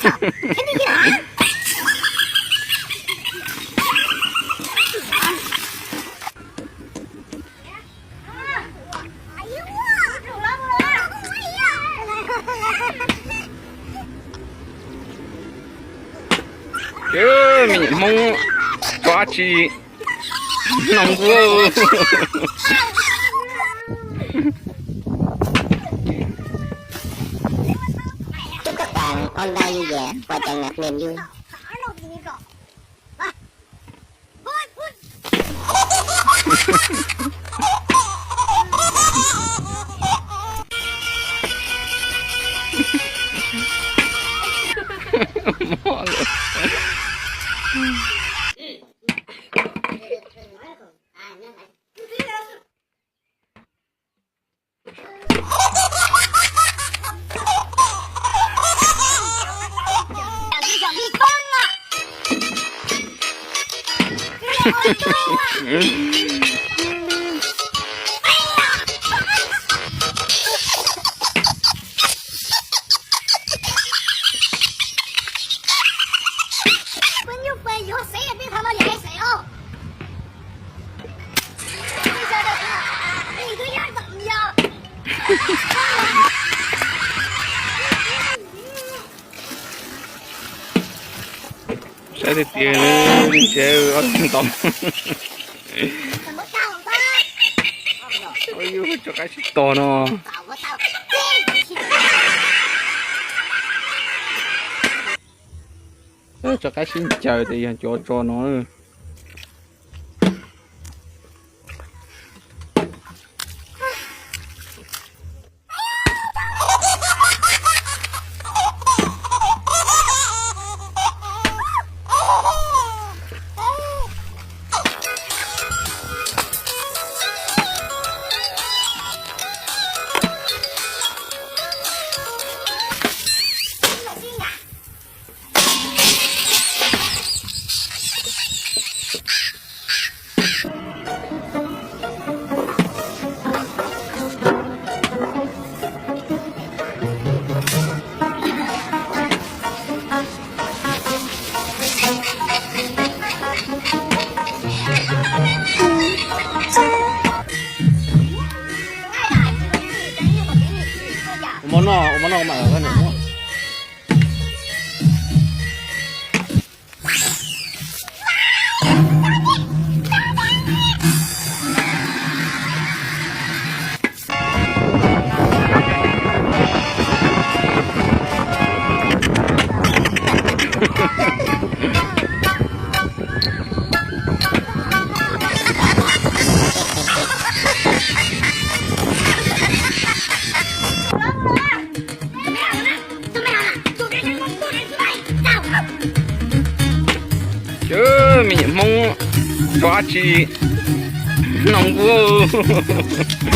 Tus me nyuam Hmoob tso dab tsi no nkuaj. Chúc các bạn online vui vẻ và tràn ngập niềm vui. Saib tiag tiag, tsev ob tug ntau. Ua yus tso qaib sib tos no. Tso qaib sib ncaws tias yog cov tso no. Ua mov noj, ua mov noj mas niam muab. Cov me nyuam Hmoob tso dab tsi no nkuaj.